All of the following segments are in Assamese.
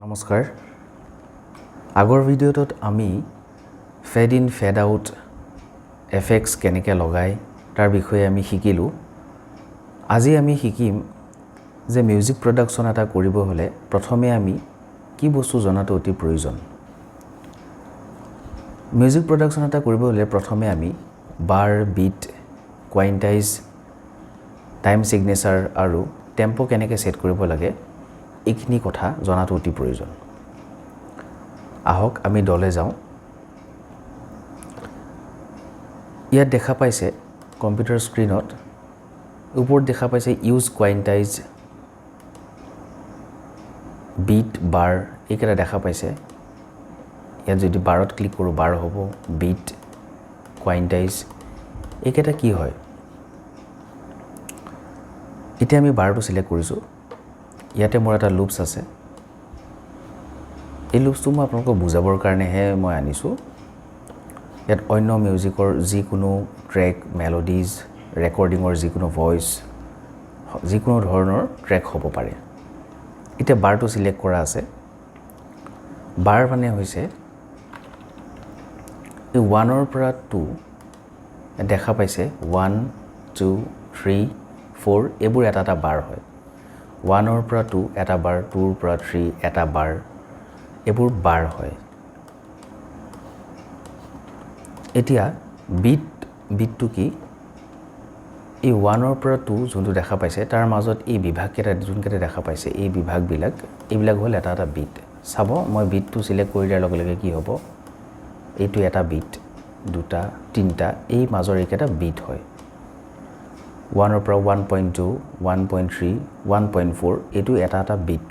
নমস্কাৰ। আগৰ ভিডিঅ'টোত আমি fade in, fade out effects কেনেকৈ লগায়, তাৰ বিষয়ে আমি শিকিলোঁ। আজি আমি শিকিম যে মিউজিক প্ৰডাকশ্যন এটা কৰিব হ'লে প্ৰথমে আমি কি বস্তু জনাটো অতি প্ৰয়োজন। মিউজিক প্ৰডাকশ্যন এটা কৰিব হ'লে প্ৰথমে আমি bar, beat, quantize, time signature আৰু টেম্প' কেনেকৈ ছেট কৰিব লাগে, এইখিনি কথা জনাটো অতি প্ৰয়োজন। আহক, আমি ডলৈ যাওঁ। ইয়াত দেখা পাইছে, কম্পিউটাৰ স্ক্ৰীণত ওপৰত দেখা পাইছে ইউজ কোৱাইণ্টাইজ, বিট, বাৰ, এইকেইটা দেখা পাইছে। ইয়াত যদি বাৰত ক্লিক কৰোঁ, বাৰ হ'ব, বিট, কোৱাইণ্টাইজ, এইকেইটা কি হয়? এতিয়া আমি বাৰটো চিলেক্ট কৰিছোঁ। ইয়াতে মোৰ এটা লুপছ আছে। এই লুপছটো মই আপোনালোকক বুজাবৰ কাৰণেহে মই আনিছোঁ। ইয়াত অন্য মিউজিকৰ যিকোনো ট্ৰেক, মেলডিজ, ৰেকৰ্ডিঙৰ যিকোনো ভইচ, যিকোনো ধৰণৰ ট্ৰেক হ'ব পাৰে। এতিয়া বাৰটো চিলেক্ট কৰা আছে। বাৰ মানে হৈছে এই ওৱানৰ পৰা টু দেখা পাইছে, ওৱান, টু, থ্ৰী, ফ'ৰ, এইবোৰ এটা এটা বাৰ হয়। ওৱানৰ পৰা টু এটা বাৰ, টুৰ পৰা থ্ৰী এটা বাৰ, এইবোৰ বাৰ হয়। এতিয়া বিট, বিটটো কি? এই ওৱানৰ পৰা টু যোনটো দেখা পাইছে, তাৰ মাজত এই বিভাগকেইটা যোনকেইটা দেখা পাইছে, এই বিভাগবিলাক, এইবিলাক হ'ল এটা এটা বিট। চাব, মই বিটটো চিলেক্ট কৰি দিয়াৰ লগে লগে কি হ'ব? এইটো এটা বিট, দুটা, তিনিটা, এই মাজৰ এইকেইটা বিট হয়। ওৱানৰ পৰা 1.2, 1.3, 1.4, এইটো এটা এটা বিট,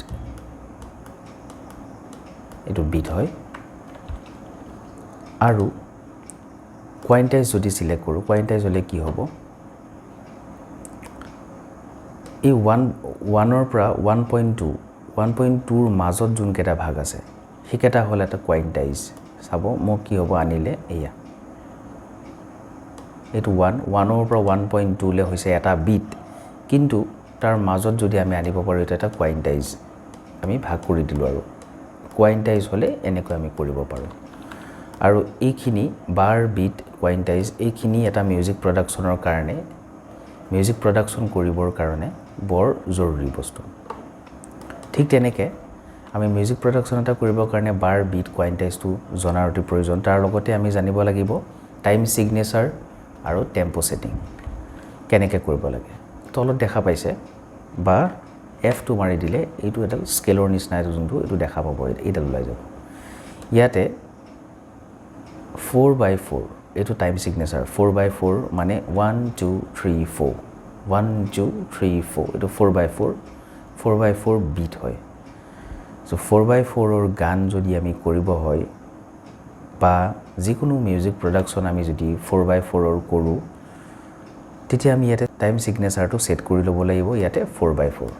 এইটো বিট হয়। আৰু কোৱাইণ্টাইজ যদি চিলেক্ট কৰোঁ, কোৱাইণ্টাইজ হ'লে কি হ'ব? এই ওৱানৰ পৰা 1.2, 1.2ৰ মাজত যোনকেইটা ভাগ আছে, সেইকেইটা হ'ল এটা কোৱাইণ্টাইজ। চাব, মোক কি হ'ব আনিলে? এয়া এইটো ওৱানৰ পৰা 1.2লৈ হৈছে এটা বিট, কিন্তু তাৰ মাজত যদি আমি আনিব পাৰোঁ, এইটো এটা কোৱাইণ্টাইজ। আমি ভাগ কৰি দিলোঁ আৰু কোৱাইণ্টাইজ হ'লে এনেকৈ আমি কৰিব পাৰোঁ। আৰু এইখিনি বাৰ, বিট, কোৱাইণ্টাইজ, এইখিনি এটা মিউজিক প্ৰডাকশ্যনৰ কাৰণে, মিউজিক প্ৰডাকশ্যন কৰিবৰ কাৰণে বৰ জৰুৰী বস্তু। ঠিক তেনেকৈ আমি মিউজিক প্ৰডাকশ্যন এটা কৰিবৰ কাৰণে বাৰ, বিট, কোৱাইণ্টাইজটো জনাৰ অতি প্ৰয়োজন। তাৰ লগতে আমি জানিব লাগিব টাইম ছিগনেচাৰ আৰু টেম্প' ছেটিং কেনেকৈ কৰিব লাগে। তলত দেখা পাইছে বা এফটো মাৰি দিলে এইটো এডাল স্কেলৰ নিচিনা, এইটো যোনটো এইটো দেখা পাব, এইডাল ওলাই যাব। ইয়াতে 4/4, এইটো টাইম ছিগনেচাৰ। 4/4 মানে 1, 2, 3, 4, 1, 2, 3, 4, এইটো 4/4, 4/4 beat হয়। চ' 4/4ৰ গান যদি আমি কৰিব হয় বা যিকোনো মিউজিক প্ৰডাকশ্যন আমি যদি 4/4ৰ কৰোঁ, তেতিয়া আমি ইয়াতে টাইম ছিগনেচাৰটো ছেট কৰি ল'ব লাগিব। ইয়াতে 4/4,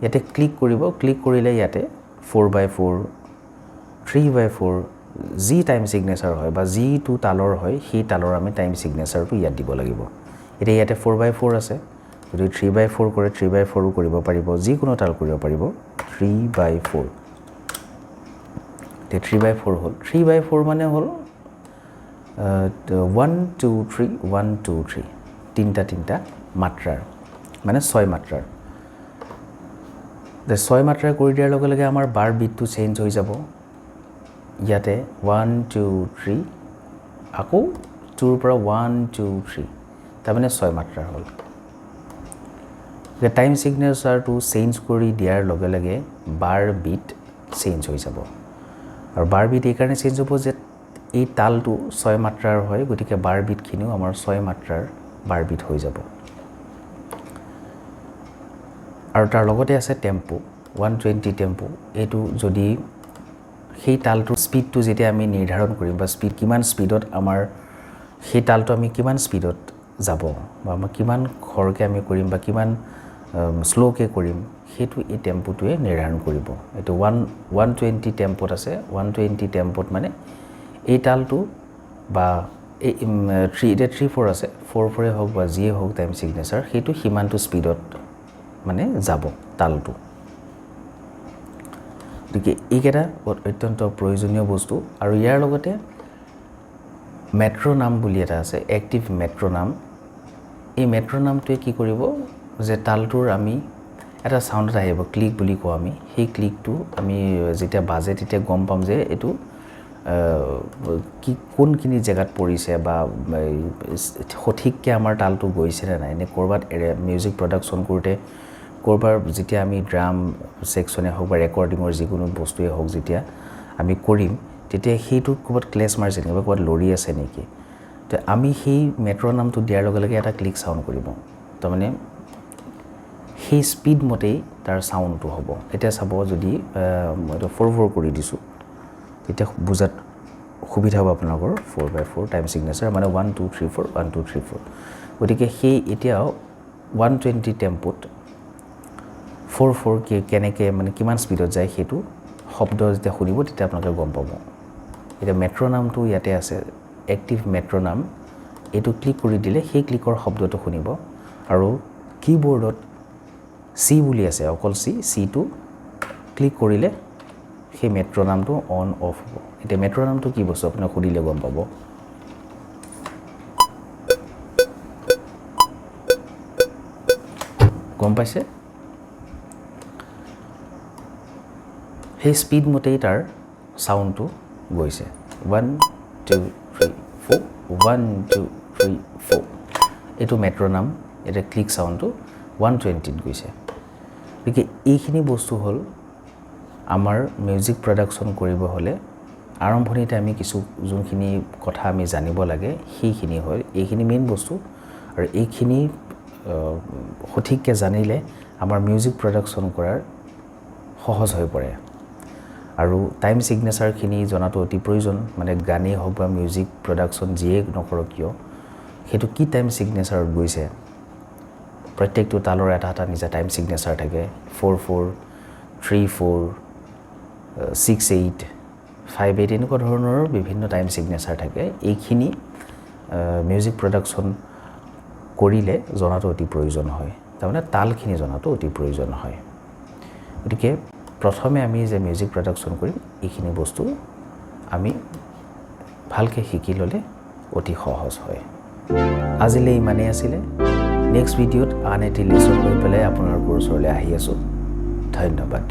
ইয়াতে ক্লিক কৰিব। ক্লিক কৰিলে ইয়াতে 4/4, 3/4, যি টাইম ছিগনেচাৰ হয় বা যিটো তালৰ হয়, সেই তালৰ আমি টাইম ছিগনেচাৰটো ইয়াত দিব লাগিব। এতিয়া ইয়াতে 4/4 আছে। যদি 3/4 কৰে, 3/4ও কৰিব পাৰিব, যিকোনো তাল কৰিব পাৰিব। 3/4, এতিয়া 3/4 হ'ল। 3/4 মানে হ'ল 1, 2, 3, 1, 2, 3, তিনিটা তিনিটা মাত্ৰাৰ, মানে ছয় মাত্ৰাৰ। ছয় মাত্ৰা কৰি দিয়াৰ লগে লগে আমাৰ বাৰ বিটটো চেঞ্জ হৈ যাব। ইয়াতে ওৱান, টু, থ্ৰী, আকৌ টুৰ পৰা ওৱান, টু, থ্ৰী, তাৰমানে ছয় মাত্ৰাৰ হ'ল। টাইম ছিগনেচাৰটো চেঞ্জ কৰি দিয়াৰ লগে লগে বাৰ বিট চেঞ্জ হৈ যাব। আৰু বাৰ বিট এইকাৰণে চেঞ্জ হ'ব যে এই তালটো ছয় মাত্ৰাৰ হয়, গতিকে বাৰ বিটখিনিও আমাৰ ছয় মাত্ৰাৰ বাৰ বিট হৈ যাব। আৰু তাৰ লগতে আছে টেম্পো, 120 টেম্পো। এইটো যদি সেই তালটোৰ স্পীডটো যেতিয়া আমি নিৰ্ধাৰণ কৰিম বা স্পীড কিমান স্পীডত আমাৰ সেই তালটো আমি কিমান স্পীডত যাব বা আমাৰ কিমান খৰকৈ আমি কৰিম বা কিমান শ্ল'কৈ কৰিম, সেইটো এই টেম্পোটোৱে নিৰ্ধাৰণ কৰিব। এইটো 120 টেম্পোত আছে। 120 টেম্পোত মানে এই তালটো বা এই থ্ৰী, এতিয়া থ্ৰী ফ'ৰ আছে, ফ'ৰ ফ'ৰে হওক বা যিয়ে হওক টাইম ছিগনেচাৰ, সেইটো সিমানটো স্পীডত মানে যাব তালটো। গতিকে এইকেইটা অত্যন্ত প্ৰয়োজনীয় বস্তু। আৰু ইয়াৰ লগতে মেট্ৰ'নাম বুলি এটা আছে, এক্টিভ মেট্ৰ'নাম। এই মেট্ৰ'নামটোৱে কি কৰিব যে তালটোৰ আমি এটা চাউণ্ড এটা আহিব, ক্লিক বুলি কওঁ আমি। সেই ক্লিকটো আমি যেতিয়া বাজে তেতিয়া গম পাম যে এইটো কি কোনখিনি জেগাত পৰিছে বা সঠিককৈ আমাৰ তালটো গৈছে নে নাই, নে ক'ৰবাত মিউজিক প্ৰডাকশ্যন কৰোঁতে ক'ৰবাৰ যেতিয়া আমি ড্ৰাম ছেকশ্যনে হওক বা ৰেকৰ্ডিঙৰ যিকোনো বস্তুৱেই হওক যেতিয়া আমি কৰিম তেতিয়া সেইটো ক'ৰবাত ক্লেছ মাৰিছে নেকি বা ক'ৰবাত লৰি আছে নেকি। তো আমি সেই মেট্ৰ'নামটো দিয়াৰ লগে লগে এটা ক্লিক চাউণ্ড কৰিব, তাৰমানে সেই স্পীড মতেই তাৰ চাউণ্ডটো হ'ব। এতিয়া চাব যদি মই এইটো 4/4 কৰি দিছোঁ তেতিয়া বুজাত সুবিধা হ'ব আপোনালোকৰ। 4/4 টাইম ছিগনেচাৰ মানে 1 2 3 4 1 2 3 4। গতিকে সেই এতিয়াও 120 টেম্পোত 4/4 কেনেকৈ মানে কিমান স্পীডত যায় সেইটো শব্দ যেতিয়া শুনিব তেতিয়া আপোনালোকে গম পাব। এতিয়া মেট্ৰ'নামটো ইয়াতে আছে, এক্টিভ মেট্ৰ'নাম। এইটো ক্লিক কৰি দিলে সেই ক্লিকৰ শব্দটো শুনিব। আৰু কীবৰ্ডত চি বুলি আছে, অকল চি, চিটো ক্লিক কৰিলে সেই মেট্ৰ'নামটো অন অফ হ'ব। এতিয়া মেট্ৰ'নামটো কি বস্তু আপোনাক সুধিলে গম পাব। গম পাইছে? সেই স্পীড মতেই তাৰ চাউণ্ডটো গৈছে। 1 2 3 4 1 2 3 4। এইটো মেট্ৰ'নাম, এতিয়া ক্লিক চাউণ্ডটো 120ত গৈছে। গতিকে এইখিনি বস্তু হ'ল আমাৰ মিউজিক প্ৰডাকশ্যন কৰিব হ'লে আৰম্ভণিতে আমি কিছু যোনখিনি কথা আমি জানিব লাগে সেইখিনি হ'ল এইখিনি মেইন বস্তু। আৰু এইখিনি সঠিককৈ জানিলে আমাৰ মিউজিক প্ৰডাকশ্যন কৰাৰ সহজ হৈ পৰে। আৰু টাইম ছিগনেচাৰখিনি জনাটো অতি প্ৰয়োজন, মানে গানেই হওক বা মিউজিক প্ৰডাকশ্যন যিয়ে নকৰক কিয় সেইটো কি টাইম ছিগনেচাৰত গৈছে। প্ৰত্যেকটো তালৰ এটা এটা নিজা টাইম ছিগনেচাৰ থাকে, 4 4 3 4 6 8 5 8 এনেকুৱা ধৰণৰ বিভিন্ন টাইম ছিগনেচাৰ থাকে। এইখিনি মিউজিক প্ৰডাকশ্যন কৰিলে জনাটো অতি প্ৰয়োজন হয়, তাৰমানে তালখিনি জনাটো অতি প্ৰয়োজন হয়। গতিকে প্ৰথমে আমি যে মিউজিক প্ৰডাকশ্যন কৰিম এইখিনি বস্তু আমি ভালকৈ শিকি ল'লে অতি সহজ হয়। আজিলৈ ইমানেই আছিলে। নেক্সট ভিডিঅ'ত আন এটি লেচন লৈ পেলাই আপোনালোকৰ ওচৰলৈ আহি আছোঁ। ধন্যবাদ।